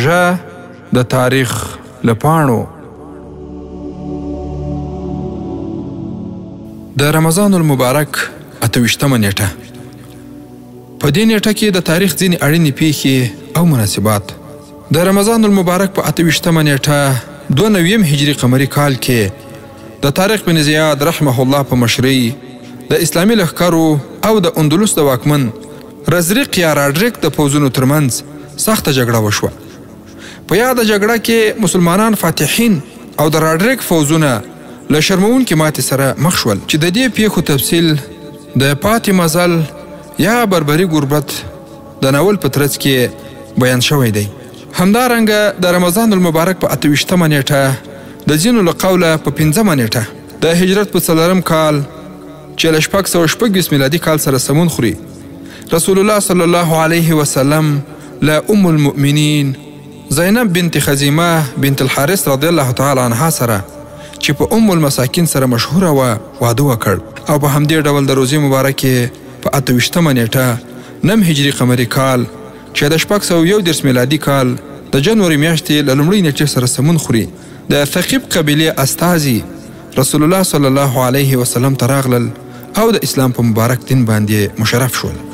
روژه د تاریخ له پاڼو. د رمضان المبارک 28مه نیټه. په دې نیټه کې د تاریخ ځینې اړینې پیښې او مناسبات. د رمضان المبارک په 28مه نیټه 92 هجري قمري کال کې د طارق بن زیاد رحمه الله په مشرۍ د اسلامي لښکرو او د اندلس د واکمن رزریق یا راډریک د پوځونو ترمنځ سخته جګړه وشوه. په یاده جګړه کې مسلمانان فاتحین او د راډریک فوځونه له شرموونکې ماتې سره مخ شول، چې د دې پیښو تفصیل د پاتې مزل یا بربري ګوربت د ناول په ترڅ کې بیان شوی دی. همدارنګه د رمضان المبارک په 28مه نیټه د ځینو له قوله په 5مه نیټه د هجرت په 4 کال چې له 626 میلادي کال سره سمون خوري، رسول الله صلی الله علیه وسلم له ام المؤمنین زینب بنت خزیمه بنت الحارث رضی الله تعالی عنها سره چې په ام المساکین سره مشهوره وه واده وکړ. او په همدې ډول د روزې مبارکې په 28مه نیټه 9 هجري قمري کال چې د 631 میلادي کال د جنوري میاشتې له لومړۍ نیټې سره سمون خوري، د ثقیب قبیلې استازي رسول الله صلی الله علیه وسلم ته راغلل او د اسلام په مبارک دین باندې مشرف شول.